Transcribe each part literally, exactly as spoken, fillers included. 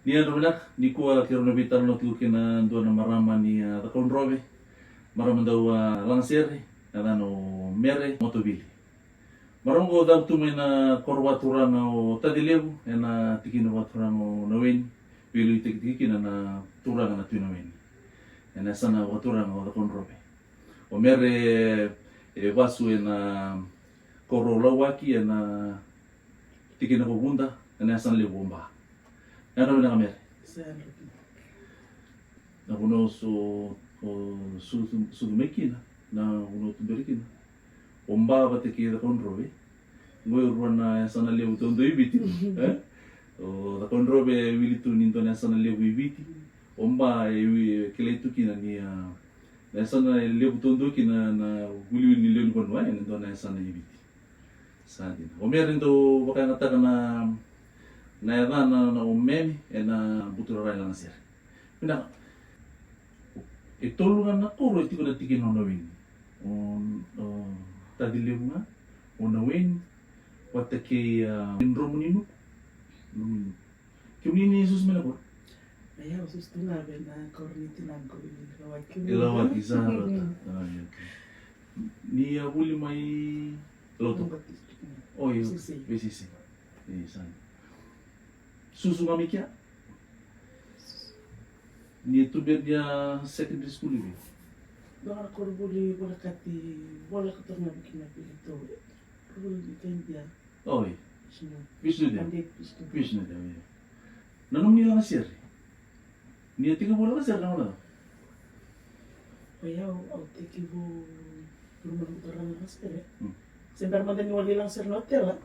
Ni yadra vinaka, nikua keirau na veitalanoa tiko kei na dua na marama ni, a, Cakaudrove. Marama dau, a, lagasere, na yacana o Mere Motovili. Marama qo cavutu mai na koro vakaturaga o Tacilevu, ena tikina vakaturaga o Naweni, veiliutaki tiko kina na turaga na Tui Naweni. Ena yasana vakaturaga o Cakaudrove. O Mere e vasu ena koro o Lauwaki, ena tikina ko Vuda, ena yasana levu o Ba. Yadra vinaka Mere. Sa yadra vinaka. Na vanua o su, o su, sucu mai kina, na vanua o tuberi kina. O Ba vata kei Cakaudrove. Qo e rua na yasana levu taudua i Viti, e? O Cakaudrove e wili tu ni dua na yasana levu i Viti. O Ba e wi-, e kilai tu kina ni, a, na yasana levu taudua kina na wiliwili ni lewe ni vanua, e, ni dua na yasana i Viti. Sa dina. O Mere dau vakayagataka na, na yacana na o Meme ena buturara e lagasere. Vinaka. E tolu ga na koro e tiko na tikina o Naweni. O, o Tacilevu ga, o Naweni, vata kei, a, Dromuninuku. Dromuninuku. Kemuni ni susu mai na koro? Ia, au susu tu ga vei na koro ni tinaqu i Lauwaki. I Lauwaki, sa rata. A, ia, okay. Ni a vuli mai Lautoka? Baptist. O, io. Sisi. Vei sisi. E, sa. Susu ga mai kea? Ni a tuberi, ni a secondary school i vei? Dua na koronivuli volekati, voleka toka ga vei kina vei keitou. Koronivuli ni kai Idia. Oi. Vishnu. Vishnu Dev. Pandit Vishnu Dev. Vishnu Dev, io. Na nomuni lagasere? Ni a tekivu lagasere na gauna cava? O yau, au tekivu, au tekivu na buturara na lagasere. Mm. Se bera mada niu a lai lagasere na otela,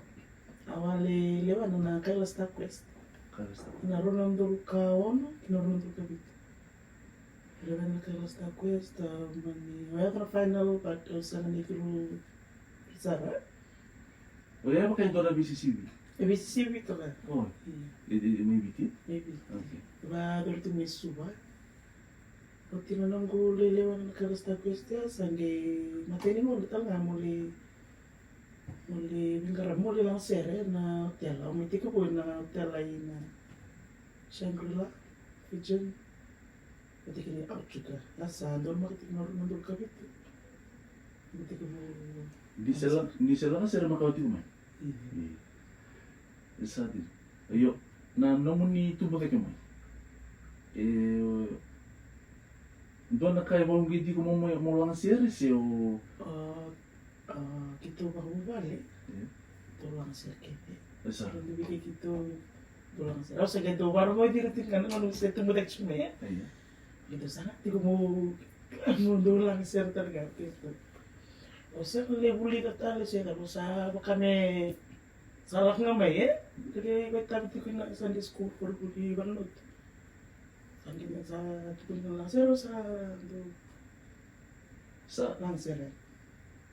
au a lai lewena na Kaila Star Quest. Kaila Star Quest. Na rua na udolu ka ono, ki na rua na udolu ka vitu. Lewena na Kaila Star Quest, a, mani, au yaco na final, but au sega ni kila sara. O ya e vaka e dua na V C C V? E V C C V toka. O. Io. E, e, e mai Viti? Mai Viti. Okay. Vakayacori tu mai Suva. Oti na noqu lai lewena na Kaila Star Quest ya, sa qai matai ni gauna tale ga meu lai, meu lai veiqaravi, meu lai lagasere na otela. Au mai tekivu ena otela ina Shangri-La, Fijian. Vata kei Aotearoa, a sa dau maka tiko na rua na udolu ka vitu. Vata kei na... Ni se la, ni se lagasere makawa tiko mai? Io. Io. E sa dina. Io, na nomuni tubu cake mai, e dua na ka e vauqeti tiko mo, mo, mo lagasere se o... A, a, keitou vakavuvale. Io. Keitou lagasere kece. E sa. Keitou viki keitou Dou lagasere. Au sa qai dau vakarorogo ira tiko ga na gauna au se tubu cake tiko mai, e? Io. Qai dau saga tiko meu, meu dau lagasere tale ga. Au sega ni vulica tale se cava, au sa vaka me sa lako ga mai, e? Qai vakaitavi tiko ina Sunday school, koronivuli valenilotu. Sa qai sa tukuni ga lagasere, au sa dau sa lagasere.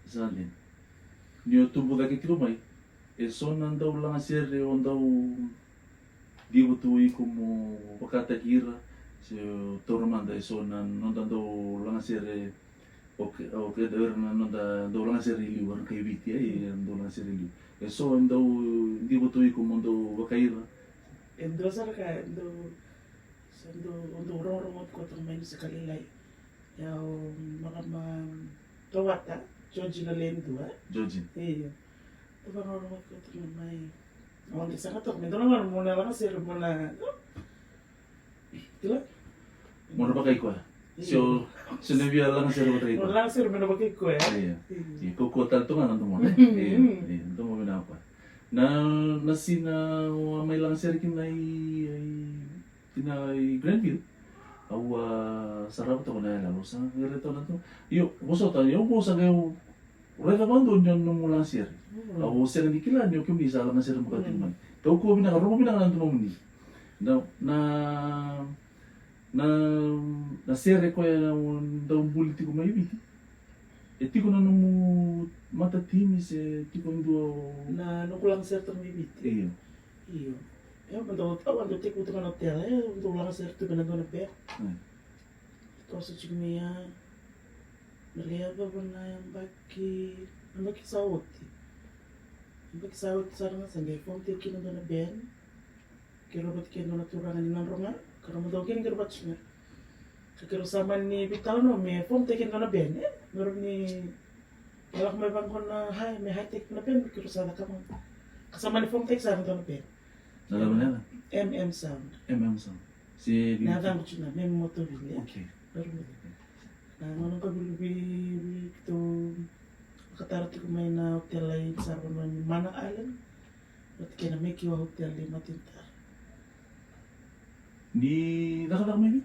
Sa dina. Ni o tubu cake tiko mai, e so na dau lagasere o dau diva tu o iko mo vakataki ira, se o taura mada e so na noda dau lagasere, o ke, o ke, o ira na noda dau lagasere i liu, o ira na kai Viti, e, ira na dau lagasere i liu. E so e dau diva tu o iko mo dau vakaira? E dua sara ka, e dau, sa dau, dau rogorogo tiko toka mai ni sa ka lailai. Ia o marama Tawata, Georgina Ledua. Georgina. Io. Tawata, marama Tawata mai. Au qai saga toka me dua na gauna mo na lagasere, mo na, kila? Mo na vakai koya. Io. So, so na via lagasere vata kei koya. Mo na lagasere me na vakai koya. Io. Io. Io, kaukaua tale tu ga na domo, ne? Io, io, domo vinaka koya. Na, na siga o a mai lagasere kina i, i Tina i Granville, au a sarava toka na yaloyalo, sa qai raica toka na tu. Io, vosota, io, vosa qai au raica vakadua ni nomu lagasere. Mm. Au sega ni kila ni o kemuni sa lagasere makawa tiko mai. Kaukaua vinaka, rogo vinaka na domomuni. Na, na, na, na sere koya dau buli tiko mai Viti. E tiko na nomu matatimi se tiko e dua o... Na noqu lagasere toka mai Viti. Io. Io. E, au dau, au dau tekivu toka na otela, e, au dau lagasere tu vei na dua na band. Mm. Toso tiko mai ya. Na lai yacova na yabaki, na yabaki sa oti. Yabaki sa oti sara ga sa qai form tiko kina dua na band. Keirau vata kei dua na turaga ni Nadroga, keirau mada kina keirau vata tiko ga. Ka keirau sa mani veitalanoa me form taki e dua na band, e? Me rawa ni lako mai vaqo na high, me high tech na band, keirau sa cakava ga. Ka sa mani form taki sara e dua na band. Na cava na yaca? M M Sound. M M Sound. Se na yacaqu tiko ga, Memi Motovili, e? Okay. Keirau mada. Na gauna qo vei, vei, vei keitou vakatara tiko mai na hotel i Saravanua ni Mana Island. Vata kei na Mekiwa Hotel i Matinitara. Ni cakacaka mai vei?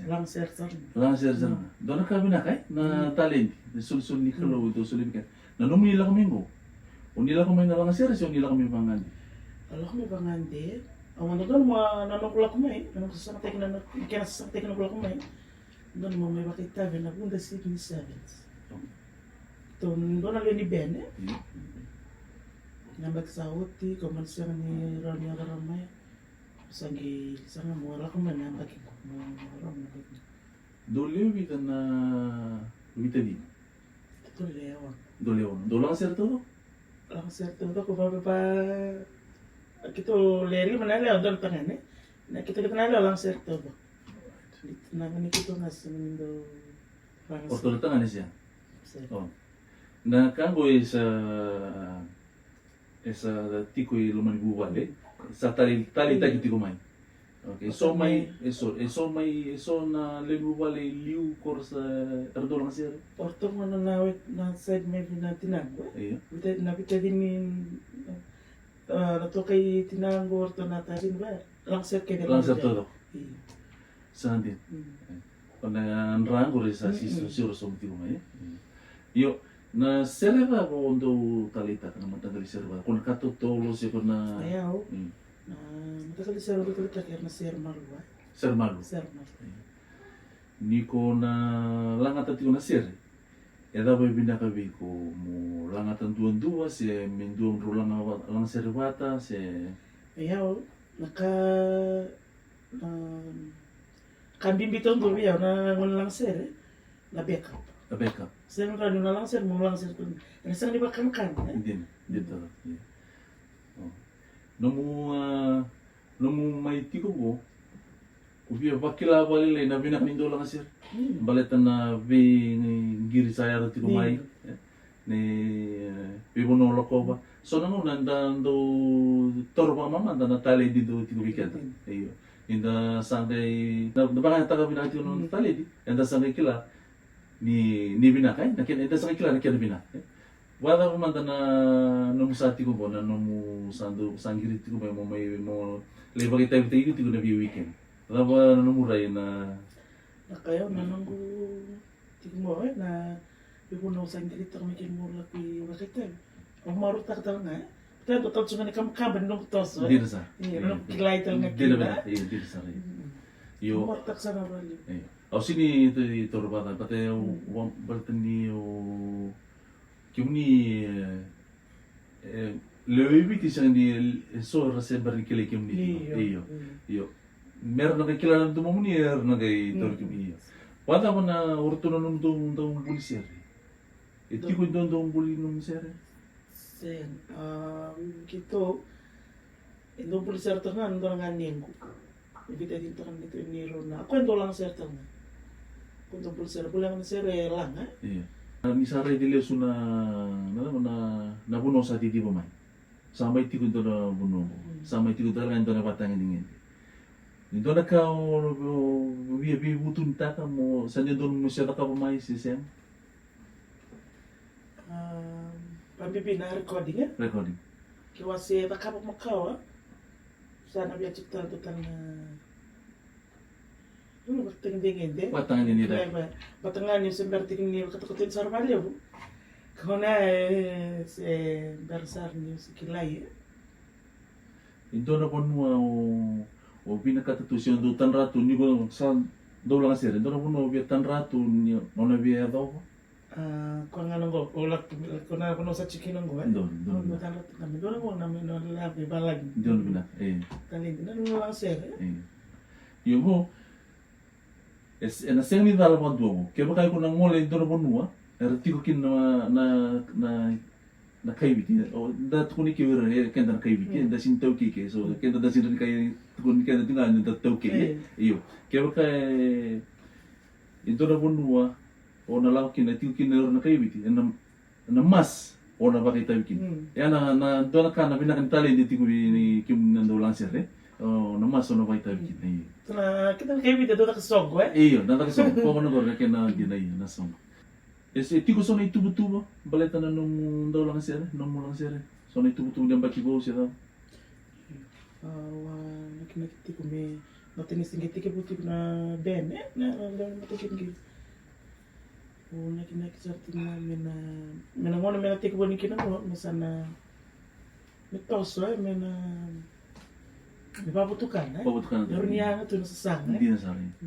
Lagasere sara. Lagasere sara. Dua na ka vinaka, e? Na taledi, na solisoli ni Kalou e dau soli vei keda. Na nomuni lako mai qo, o ni lako mai na lagasere se o ni lako mai vagade? Au lako mai vagade. Au dodonu mo na noqu lako mai, na noqu sasagataki, na kena sasagataki noqu lako mai. Dodonu mo mai vakaitavi ena Vuda Sydney Sevens. Tou dua na lewe ni band, e? Io. Na yabaki sa oti, kau mani sega ni rawa ni yaco rawa mai. Sa qai saga mo lako mai na yabaki qo, mo, mo yaco rawa mai na yabaki qo. Dou lewe vica na veitacini? Dou lewe ono. Dou lewe ono. Dou lagasere taucoko? Lagasere taucoko, vava, va, keitou lewe lima na yalewa, dua na tagane. Na keitou, keitou na yalewa lagasere taucoko. Na, ni keitou ga sega ni dau lagasere. O ratou na tagane, se? Sega. O. Na ka qo e sa, e sa tiko i loma ni vuvale, sa tale, taleitaki tiko mai. Okay, e so mai, e so, e so mai, e so na lewe ni vuvale e liu ko ra sa, era dau lagasere? O ratou gona na, na side mai vei na tinaqu, e? Io. Vita, na veitacini, e, na toka i tinaqu, o ratou na tacini, va, lagasere kece. Lagasere taucoko. Io. Sa dina. Mm. E. O na dra qori sa sisiro sobu tiko mai, e? Io, na sere cava o dou taleitaka, na mataqali sere cava? Ko na ka totolo se ko na... Io. Mm. Na mataqali sere au taleitaka era na sere malua. Sere malua. Sere malua. Io. Ni ko na lagata tiko na sere, e cava e vinaka vei iko, mo lagata duadua se me dua drau laga, lagasere vata se? Io, na ka Na ka bibi taucoko vei au na gauna lagasere, na backup. Na backup. Sega ni rawa ni o na lagasere, mo lagasere tu. Ena sega ni vakakanakana, e? Dina, dina taucoko, io. O. Nomu, a, nomu mai tiko qo, o via vakila vakalailai na vinaka ni dau lagasere. Mm. Baleta na veiqiri sa yaco tiko mai, e? Ni, e, veivanua lakova. So na gauna eda dau taura vakamamada na taledi dau tiko vei keda. Mm. Io. Ni da sa qai, da, da vakayagataka vinaka tiko na noda taledi, eda sa qai kila ni, ni vinaka, e? Na kena, eda sa qai kila na kena vinaka, e? Vakacava mada na nomu sa tiko qo, na nomu sa dau, sa qiri tiko mai mo mai, mo lai vakaitavitaki tiko na vei weekend. Cava na nomu rai na... Na ka, io, na noqu tiko qo, e, na veivanua au sa qiri toka mai kina meu lako i vakaitavi. Au marautaka tale ga, e. Baleta dau tale tiko ga na ikabakaba ni noqu toso, e. Dina sara. Io, na noqu kilai tale ga kina. Dina vinaka, io, dina sara, io. Mm. Io. Au marautaka sara ga vakalevu. Io. Au sega ni taura vata, baleta au, baleta ni au, kemuni, e, E, lewe i Viti sega ni, e, so era se bera ni kilai kemuni tiko. Io, io. Io. Me ra na qai kila na domomuni, era na qai tauri kemuni, io. Vakacava na, o ratou na nomudou, dou buli sere? E tiko e dua dou buli nomu sere? Sega, a, keitou, e dau buli sere toka ga na dua na ganequ. E veitacini toka na neitou, ni rau na, o koya e dau lagasere toka ga. O koya e dau buli sere, buli ga na sere e laga. Io. Ni sa raici lesu na, na, na, na vanua sa ciciva mai. Sa mai tiko e dua na vanua qo. Mm. Sa mai tiko tale ga e dua na vatagedegede. E dua na ka o, o, o via veivutunitaka mo, sa dodonu mo se cakava mai se sega? A, vakabibi na recording, e? Recording. Ke o a se cakava makawa, sa na via tiko tale, tale na, na vatagedegede. Vatagedegede. Vata ga niu se bera tiko ni vakatokatoni sara vakalevu. Ka o na, e, se bera sara niu se kilai, e. E dua na vanua o, o vinakata tu se o dau tadra tu ni ko sa dau lagasere, e dua na vanua o via tadra tu ni o na via yacova? A, koya ga na qo, o lako, lako na vanua sa tiko kina qo, e? Donu, donu. Donu vinaka. Donu vinaka, e. Taledi, na nona lagasere, e? Io. Io, qo, e, e na sega ni cala vakadua qo. Kevaka iko na gole e dua na vanua era tiko kina na, na, na Na kai Viti, o, da tukuni ke o ira, e, keda na kai Viti, e, da sini taukei ke, so, keda da sini kai, tukuni keda tiko ga ni da taukei, e. Io. Kevaka e, e dua na vanua o na lako kina, e tiko kina o ira na kai Viti, e na, na mas o na vakaitavi kina. E, na, na dua na ka na vinaka ni taledi e tiko vei kemuni na dau lagasere, o na mas o na vakaitavi kina, io. So na, keda na kai Viti e dau caka soqo, e? Io, na caka soqo, ko na qori na kena dina, io, na soqo. E se tiko so na ituvatuva baleta na nomu dau lagasere, nomu lagasere? So na ituvatuva ni yabaki vou se cava? Au a nakinaki tiko me, baleta ni se qai tekivu tiko na band, e, na, na, na, na tekivu. Au nakinaki sara tiko ga me na, me na gauna me na tekivu ni kina qo, me sa na, me toso, e, me na, me vavatukana, e. Vavatukana. Me rawa ni yaga tu na sasaga, e. Dina sara, e.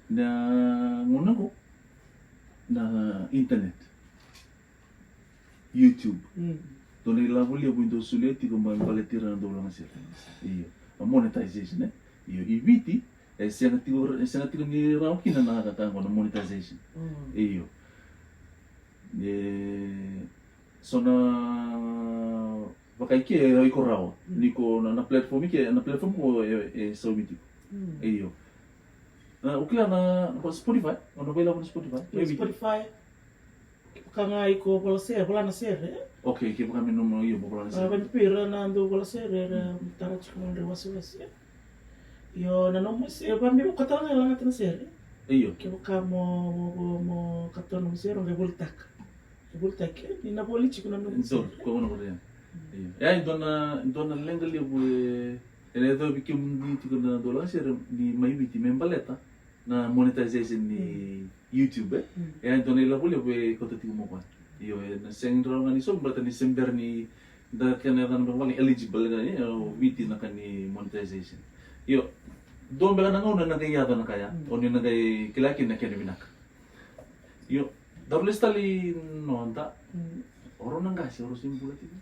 Na gauna qo, na internet, YouTube. Dua na ilavo levu e dau solia tiko mai baleti ira na dau lagasere. Io. Na monetization, e. Io, i Viti, e sega tiko, e sega tiko ni rawa kina na ka qo na monetization. Io. E, so na vaka i ke, e, iko rawa. Ni ko na, na platform i ke, na platform ko e, e saumi tiko. Io. Na, o kila na, na Spotify, o na vakailavo na Spotify. Io, Viti. Spotify. Kevaka ga iko vola sere, vola na sere. Okay, kevaka me nomu, io, mo vola na sere. Vakabibi ira na dau vola sere, era tara tiko na nodra wasewase. Io, na nomu se, vakabibi o koya tale ga e lagata na sere. Io. Kevaka mo, mo, mo, mo katoa nomu sere, o qai volitaka. E volitaki, e, ni na voli tiko na nomu sere. Ko na voli, io. Io. E, dua na, dua na leqa levu e, e na yacovi kemuni tiko na dau lagasere ni mai Viti me baleta na monetization ni YouTube, e? E, dua na ilavo levu e kauta tiko mai o koya. Io, e na sega ni rawa ga ni saumi baleta ni se bera ni da kena yacana me vaka eligible ga, e, o Viti na ka ni monetization. Io, dua beka na gauna na qai yaco na ka ya, o ni na qai kila kina na kena vinaka. Io, daru lesu tale i noda. O rau na qase, o rau se bula tiko?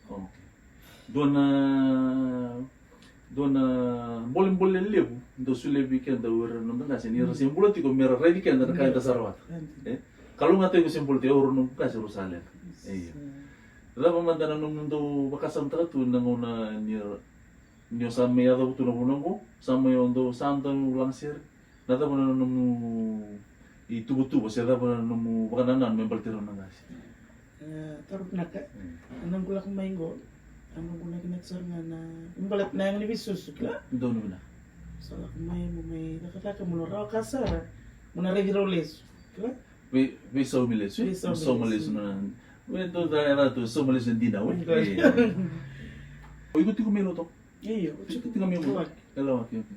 Okay. Dua na, dua na bolebole levu dau solia vei keda o ira na noda qase, ni ra se bula tiko me ra raici keda na ka eda sa rawata. E? Kalougata iko se bula tiko, o rau na qase rau sa leqa. Io. Cava mada na nomu dau vakasamataka tu na gauna ni, ni o sa mai yacova tu na vanua oqo, sa mai o dau, sa dau lagasere? Na cava na nomu ituvatuva se cava na nomu vakanananu me baleti rau na qase? E, taro vinaka. Na noqu lako mai qo, na noqu nakinaki sara ga na, me baleta na yaga ni veisusu, kila? Donu vinaka. Sa lako mai, mo mai cakacaka, mo na rawa ka sara, mo na raici rau lesu, kila? Vei, veisaumi lesu, e? Veisaumi lesu. Sauma lesu na, me dou ca, e ca tu, sauma lesu e dina, e? Io. O iko tiko mai loto? Io, o tiko mai loto. E lawaki, okay.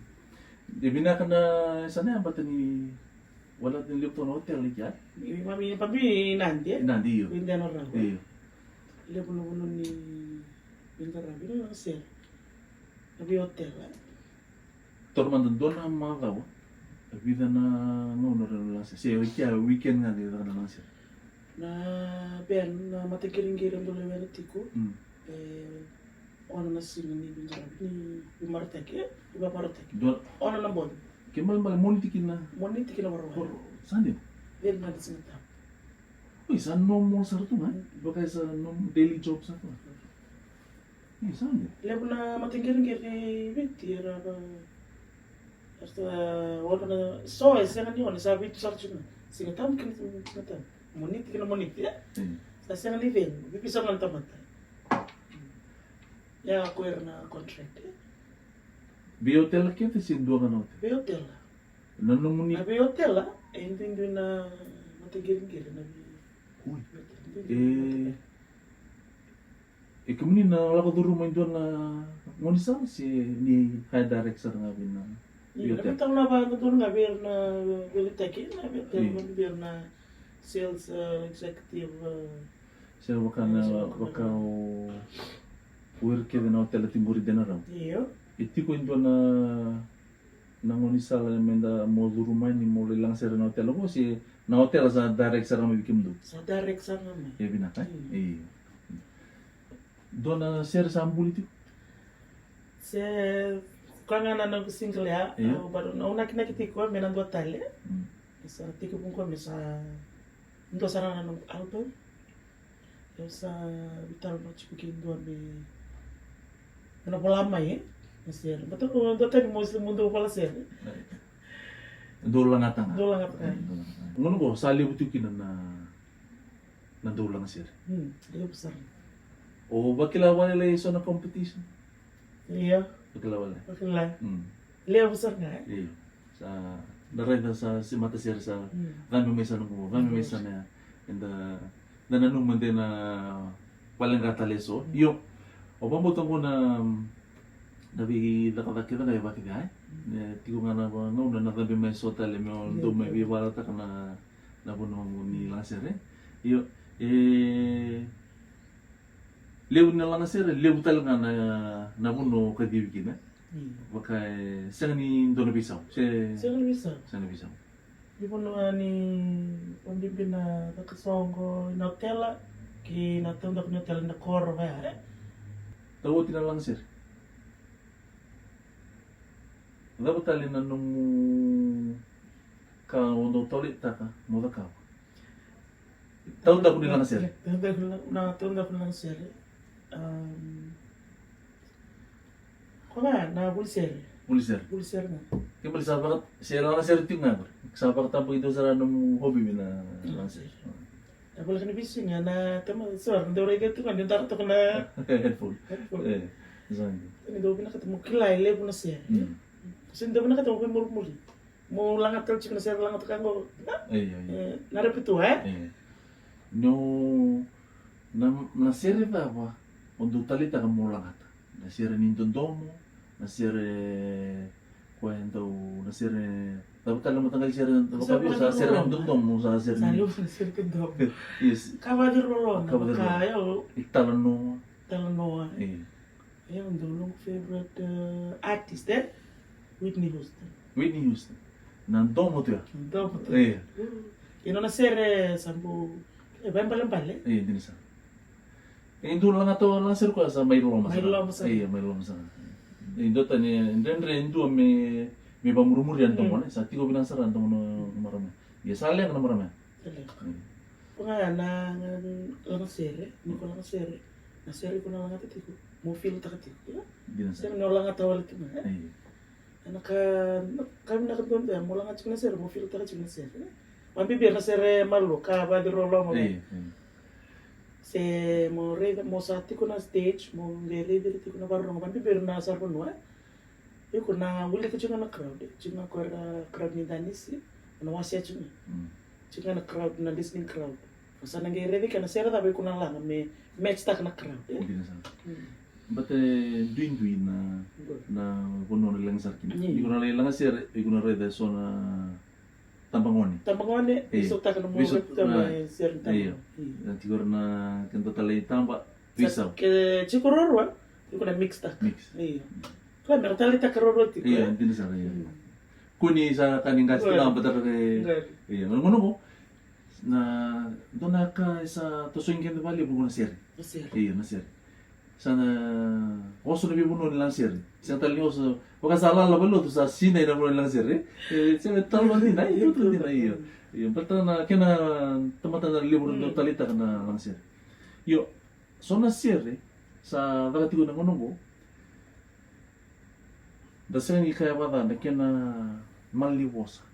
E vinaka na yasana ya, baleta ni wale ni levu tu na otela i kea. Ni vami, vami Nadi, e? Nadi, io. Veiqaravi. Io. Levu na vanua ni veiqaravi, na sere. Na veiotela. Toro mada dua na macawa, e vica na gauna rau na lagasere? Se o i kea weekend ga qai caka na lagasere? Na band, na mataqiriqiri e dau lewena tiko. Mm. E, Ono na siga ni veiqaravi, ni veimarautaki, e? Ni veimarautaki. Dua. Ono na bogi. Kena ibalebale Moniti kina. Moniti kina Vakarauwai. Vakarauwai. Sa dina? Vei na Sigatabu. Oi, sa normal sara tu ga, e? Mm. Vaka sa normal daily job sara tu ga. Io, sa dina. Levu na mataqiriqiri Viti era, era sa ono na, so e sega ni ono, sa vitu sara tu ga. Sigatabu kina Sigatabu. Moniti kina Moniti, e? Mm. Sa sega ni cegu, vivi sara ga na tamata. Ia ko ira na contract, e? Veiotela kece se dua ga na otela? Veiotela. Na nomuni. Na veiotela, e duidui na mataqiriqiri na vei-, Ui. Veiotela, duidui na mataqiriqiri. E, e kemuni na lako curuma e dua na gaunisala se ni hire direct sara ga vei na veiotela? Io, na veitalanoa vakadodonu ga vei ira na veiliutaki, na veiotela, vei ira na sales, e, executive, e, Se vaka na, vaka o, o ira kece na otela tiko qori Denarau. Io. E tiko e dua na, na gaunisala me da mo curu mai ni mo lai lagasere na otela qo, se na otela sa direct sara mai vei kemudou? Sa direct sara mai. E vinaka, e? Mm. Io. Dua na sere sa buli tiko? Se ka ga na noqu single ya, io, au, au nakinaki tiko me na dua tale. Mm. Sa tekivu qo me sa dua sara na noqu album. Au sa veitalanoa tiko kei dua me na vola mai e na sere. Bata ko dua tani mostly mo dou vola sere. Dou lagata ga. Dou lagata ga. Gauna qo sa levu tiko kina na na dou laga sere. Hmm, levu sara. O vakila wale lai so na competition. Ia. Vakila wale. Vakila. Hmm. Levu sara ga. Ia. Sa na raica sa si mata sere sa. Hmm. Cabe mai sa na mua, cabe mai sa na eda da nanuma de na valeqa tale so. Hmm. Io. O vabauta qo na na veicakacaka kece ga e vakece ai. Ne tiko ga na gauna na cabe mai so tale me o dou mai veivalataka na na vanua ni lagasere. Io, e levu ni lagasere, levu tale ga na na vanua o kacivi kina. Vaka e sega ni dua na veisau se sega ni veisau. Sega ni veisau. Ni vanua ni o bibi na vakasoqo na otela ki na taudaku ni otela na koro vaya e. Tau oti na lagasere. Cava tale na nomu ka o dau taleitaka mo cakava? Taudaku ni lagasere. Taudaku na taudaku ni lagasere. Koga na vulisere. Vulisere. Vulisere ga. Ke bali sa vaka se lagasere tiko ga. Sa vakatabaki dau sara nomu hobi me na lagasere. A voleka ni veisiga na tama sora dau raica tiko ga ni dara toka na headphone. Headphone. E, exactly. Ni dau vinakata mo kila e levu na sere. Se ni dau vinakata mo veimurimuri. Mo lagata tale tiko na sere lagata ka qo. Io, io. Na repetua e. Io. No na na sere cava o dau taleitaka mo lagata? Na sere ni dodomo, na sere koya e dau na sere cava tale na mataqali sere na vakaviti sa sere ni dodomo sa sere ni. Sa levu na sere dodomo. Yes. Ka vaciroloma. Ka vaciroloma. Ka io. I talanoa. Talanoa. Io. Ia, dou noqu favorite artist e Whitney Houston. Whitney Houston. Na domo tu ya. Domo tu. Ia. Ia nona sere sa bau e vaibalebale. Ia dina sa. E dua lagata o lagasere koya sa mai loma sara. Mai loma sara. Ia mai loma sara. E dua tani e dredre e dua me me vamurimuri a domo ne sa tiko vinaka sara a domo na marama. Ia sa leqa na marama. Ko ga na lagasere, ni ko lagasere, na sere ko na lagata tiko mo filtaka tiko. Sere ni o lagata wale tu ga e. Na ka ka vinaka dua dua mo laga tiko na sere mo filtaka tiko na sere. Vabibiri na sere malua ka vaciroloma. Se mo raica mo sa tiko na stage mo qai raici ira tiko na varorogo vabibiri na sara vanua. Iko na wilika tiko ga na crowd, tiko ga ko era crowd ni danisi, na wasea tiko ga. Tiko ga na crowd, na listening crowd. Sa na qai raici kena sere cava iko na laga me match taka na crowd. Dina sara. Bata e duidui na na vanua na laga sara kina. Iko na lai laga sere, iko na raica e so na tabagone. Tabagone, veisautaka na mo veisautaka na sere ni tabagone. Io. Na tiko ira na keda talai taba. Veisau. Ke tiko ruarua, iko na mix taka. Mix. Io. Ko mera taleitaka ruarua tiko. Io, dina sara io. Kuni sa ka ni qasi tiko ga batara ke. Io, na gona qo. Na dua na ka e sa tosogi keda valevu qo na sere. Na sere. Io, na sere. Sa na oso na veivanua ni lagasere. Sega tale ni oso vaka sa lala valelotu sa sinai na vanua ni lagasere. E sega tale ni dina, io, tu dina io. Io, baleta na kena tamata na levu na dau taleitaka na lagasere. Io, so na sere sa caka tiko na gauna oqo. Da sega ni kaya vakaca na kena mala ni vosa.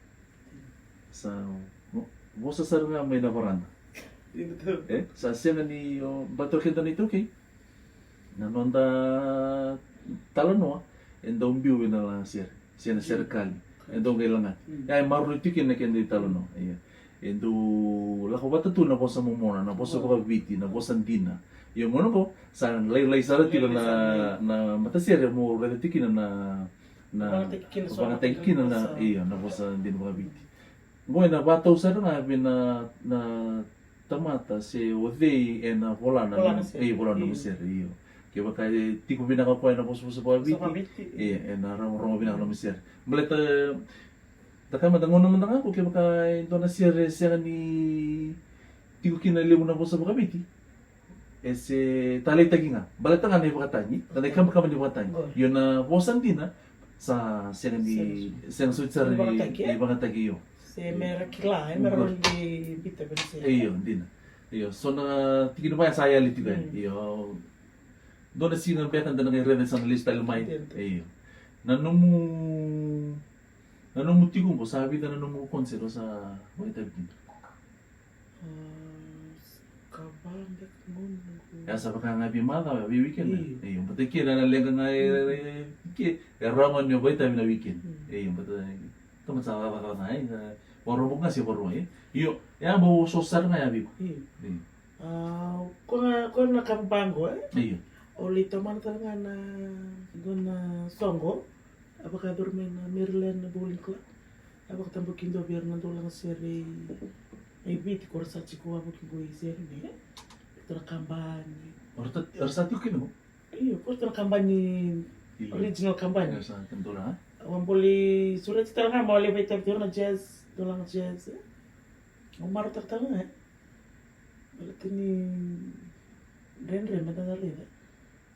Sa vosa sara ga mai na varada. E sa sega ni o baleta o keda na iTaukei. Na noda talanoa e dau biu ena lagasere se na serekali e dau qai lagati. Ia e maroroi tiko kina na keda italanoa. Ia e dau lako vata tu na vosa momona, na vosa vakaviti, na vosa dina. Ia gauna oqo sa lailai sara tiko na matasere mo raica tiko kina na na vakayagataki kina na ia na vosa dina vakaviti. Oqo ena vakatau sara ga vei na tamata se o cei ena vola na nomu sere, io. Kevaka e tiko vinaka o koya ena vosavosa vakaviti, io, ena rogorogo vinaka na nomu sere. Baleta da kaya mada gauna mada ga qo kevaka e dua na sere e sega ni tiko kina e levu na vosa vakaviti, e se taleitaki ga. Baleta ga na ivakatagi, na ikabakaba ni vakatagi. Io na vosa dina sa sega ni sega soti sara ni ivakatagi, io. Se mera kila, e mera rau ni bita vei se. Io, dina. Io, so na tikina vaya sa yali tiko yani. Mm. Io. Dua na siga beka da na qai raica sa na lesu tale mai. Io. Io. Na nomu, na nomu tiko qo, sa vica na nomu concert o sa vakaitavi kina? Ah, s-, ka va beka qo noqu. Ya sa vaka ga vei macawa, vei weekend. Io. Io, baleta kina na leqa ga e, e, ke, e rawa ga ni o vakaitavi na weekend. Mm. Io, baleta, tamata sa cakacaka ga, e, vakarorogo ga se vakarorogo, e. Io, ya bau so sara ga ya vei iko. Io. Io. Ah, ko na, ko na ka baqo, e? Io. O lai tomana tale ga na, qo na soqo, a vakayacori mai na Maryland Bowling Club. A vakatabakidua vei ira na dau lagasere i, i Viti, ko ra sa tiko wavoki qo i Sydney, e? Iratou na kabani. O ra ta-, o ra sa tiko kina qo? Io, ko iratou na kabani, io, original kabani. Io, sa kena dau la, e? Au a bau lai sureti tale ga, meu lai vakaitavi tiko na jazz, dau laga jazz, e? Au marautaka tale ga, e? Baleta ni dredre meda na raica.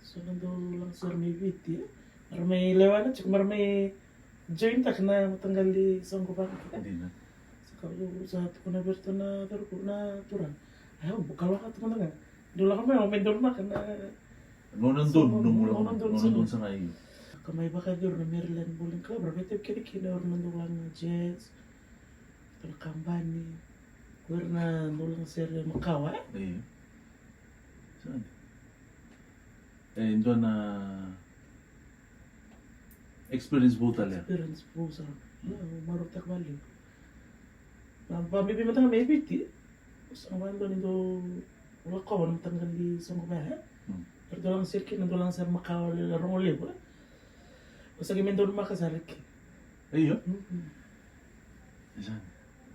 So na dau lagasere mai Viti, e? Me ra mai lewena tiko, me ra mai jointaka na mataqali soqo vaka. Dina. Sa ka, au sa tukuna vei iratou na cauravou, na turaga. Io, au bau kalougata mada ga. Dou lako mai, au mai donumaka na. Gauna donu, nomu lako, gauna donu, gauna donu sara, io. Ka mai vakayacori na Maryland Bowling Club, ra vakaitavi kece kina o ira na dau laga jazz, na kabani, ko ira na dau lagasere makawa, e? Io. Sa dina. E dua na experience vou tale ya. Experience vou sara. Io, au marautaka vakalevu. Na vakabibi mada ga mai Viti, au sega vakadua ni dau lakova na mataqali soqo vaya, e? Mm. Era dau lagasere kina, dau lagasere makawa, le rogo levu, e? Au sa qai mai donumaka sara kina. Io. Mm-mm.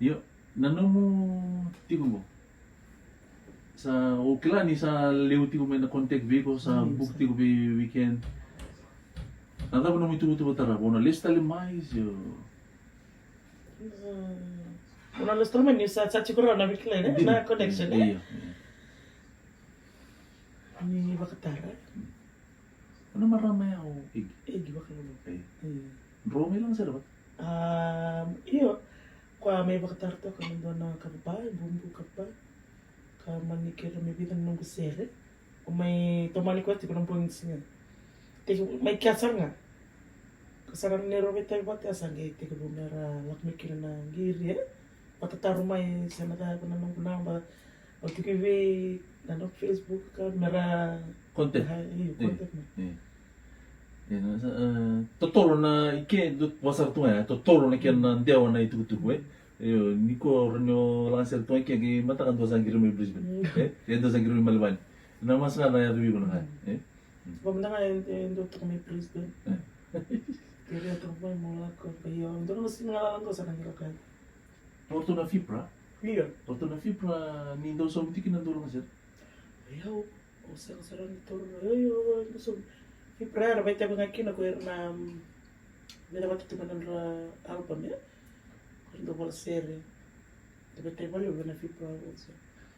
Io, na nomu tiko qo. Sa, au kila ni sa levu tiko mai na contact vei iko, sa book tiko vei weekend. Na cava nomu ituvatuva tarava, o na lesu tale mai, se o? Mm. O na lesu tale mai ni sa, sa tiko rawa na weekend, e? Dina. Na connection, e? Io, io. Ni vakatara. O na marama ya o Egi? Egi Vakalolo. Io. Io. Drau mai lagasere vata? Ah, io. Koya mai vakatara toka na dua na kava ba, e bubu kava ba. Ka mani kerea me vica na noqu sere. Au mai tomani koya tiko na bogi ni siga. Teki mai kea sara ga. Ka sa na neirau veitavi vata, sa qai tekivu me ra lako mai kina na qiri, e? Vakataro mai se na cava na noqu naba. Au tiko i vei na noqu Facebook ka me ra contact. Io, contact mai. Io. Io, na sa, e, totolo na i ke, dua, vakasara tu ga ya, totolo na kena dewa na itukutuku, e. Io, ni ko rawa ni o lagasere tu ga i ke, qai mataka dua sa qiri mai Brisbane. Mm. E, e dua sa qiri mai Melbourne. Na masa ga na yaco vei iko na ka, e. Vaka mada ga e, e dua toka mai Brisbane. E. Kerea toka mai mo lako, io, dua na siga ga lako sa na qiri ka. O ratou na FIPRA? Io. O ratou na FIPRA ni dau sauma tiko kina na dau lagasere? Io, au sega sara ni taura, io, io, au dau sauma. FIPRA era vakaitavi ga kina ko ira na, mm, vei na vata tiko na nodra album, e? Ko ira dau vola sere. Era vakaitavi vakalevu vei na FIPRA Awards.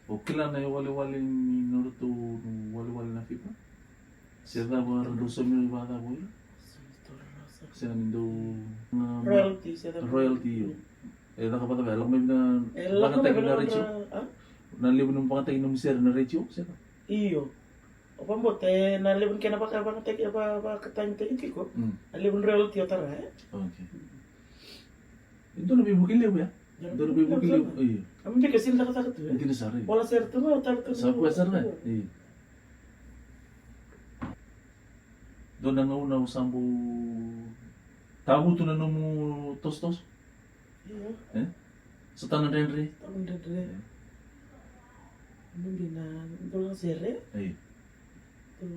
O kila na iwalewale ni nodratou iwalewale na FIPRA? Se cava era dau saumi vakacava o ira? Sega ni dau, na royalty, se cava. Royalty, io. E caka vakacava, e lako mai na, e lako mai vakayagataki na retio? A? Na levu ni vakayagataki nomu sere na retio, se cava? Io. O vakabauta, e, na levu ni kena vaka, vakayagataki, va, vakatagitaki tiko. Mm. Na levu ni royalty o tara, e? Okay. E dua na veivuke levu ya. Dua na veivuke levu, io. A, me bika sega ni cakacaka tu, e? Dina sara, io. Vola sere tu ga, tara tu ga. Sa koya sara ga, io. Dua na gauna au sa bau tavutu na nomu tosotoso. Io. E? Sotana dredre. Sotana dredre. E. Bibi na dau lagasere. Io. Dau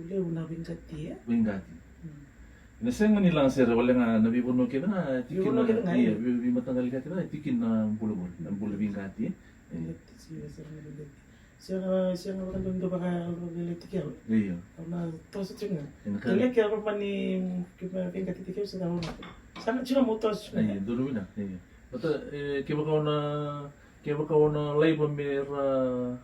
levu na veiqati, e? Veiqati. Mm. Na sega ni lagasere wale ga na veivanua kece ga, e tiko kina. Veivanua kece ga, io, io. Vei, veimataqali kece ga, e tiko kina na bula qori, na bula veiqati, e? Veiqati, sega, sega ni veiqati. Sega, sega vakadua ni dau vakaleleti keu. Io. Au na toso tiko ga. Ena ka. Kele keu mani, keu mani veiqati tiko, sega, au na. Sega tiko ga mo toso tiko ga. Io, donu vinaka, io. Baleta, e, kevaka o na, kevaka o na laiva me ra,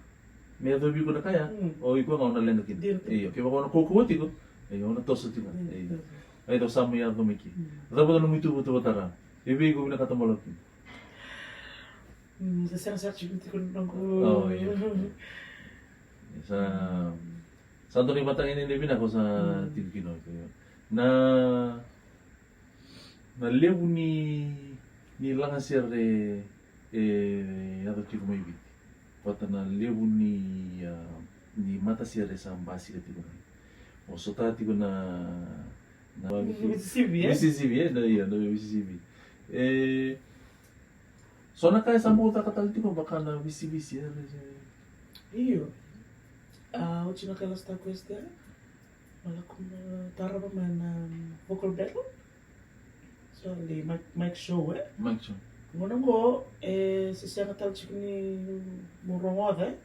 me yacovi iko na ka ya, mm, o iko ga o na leqa kina. Dina. Io, kevaka o na kaukauwa tiko, io, o na toso tiko ga. Io, io. Toso. Ai, dau sa mai yaco mai kina. Mm. Cava na nomu ituvatuva tara? E vei iko vinakata mo lako kina? Mm, sa sega sara tiko tiko noqu. Oh, io. Sa, sa dua na ivakatagedegede vinaka ko sa tiko kina. Io. Na, na levu ni, ni lagasere e yaco tiko mai Viti vata na levu ni, ah, ni matasere sa basika tiko mai. O sota tiko na, na veisisivi, e? Veisisivi, e? Na, io, na veisisivi. E, so na ka e sa bau caka tale tiko vaka na veisisivi, e? Io. A, oti na ka last time ko este, e? Malako, e, tarava mai na, um, vocal battle. So, the mic, mic show, e? Mic show. Gauna qo, e, se sega tale tiko ni mo rogoca, e?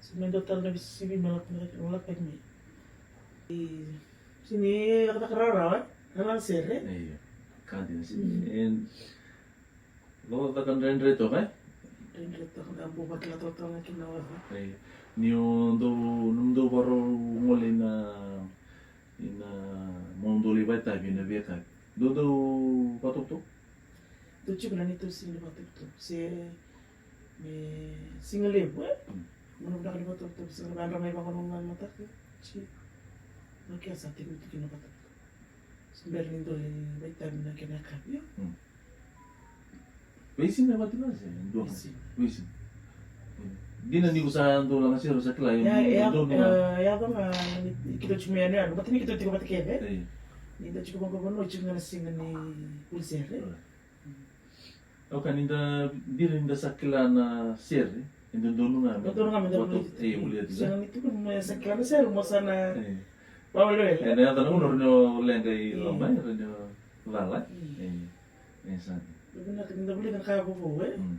Se me dua tale na veisisivi me lako, me lako mai. E, se ni cakacaka rawarawa, e? Na lagasere, e? Io. Ka dina, se ni, e, Lo caka dredre toka, e? Dredre toka, da bau vakila toka ga kina oca. Io. Ni o dou, nomudou vakarau gole ina, ina mo dou lai vakaitavi ina veiyakavi. Dou, dou vakatopotop? Dou tiko na neitou siga ni vakatopotop. Se me siga levu, e? Mm. Mo na vinaka ni vakatopotop, siga levu, yadra mai vakanuinui mataka. Si. Na kena sa tiko tiko na vakatopotop. Se bera ni dou lai vakaitavi na kena yakavi, io. Mm. Veisiga vata ga se dua? Veisiga. Veisiga. Dina ni ko sa dua lagasere sa kila, e, e, dua, e, dua. E, e, yaco ga ni keitou tiko mai yanuyanu, vata ni keitou tiko vata kece. Io. Ni da tiko vaqo vanua, tiko ga na siga ni vuli sere. Io. Au kaya ni da, dina ni da sa kila na sere, e dodonu ga me, dodonu ga me da vuli. Io, vuli oti. Sega ni tukuni me sa kila na sere, mo sa na, io, vawelewele. E, na yaca na gauna o rawa ni o leqa i loma, e, rawa ni o cala. Mm. E, e, sa. Vinaka ni da vulica na ka vovou, e? Mm.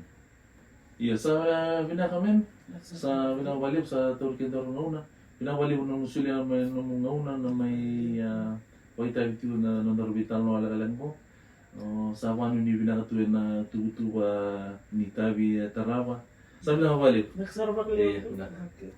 Io, sa vinaka, ma'am. Sa vinaka vakalevu, sa tauri kedaru gauna. Vinaka vakalevu na nomu solia mai na nomu gauna na mai, a, vakaitavi tiko na nodaru veitalanoa lekaleka qo. O, sa vakanuinui vinaka tu ena tuvatuva ni itavi e tarava. Sa vinaka vakalevu. Vinaka sara vakalevu. Io, vinaka. Okay.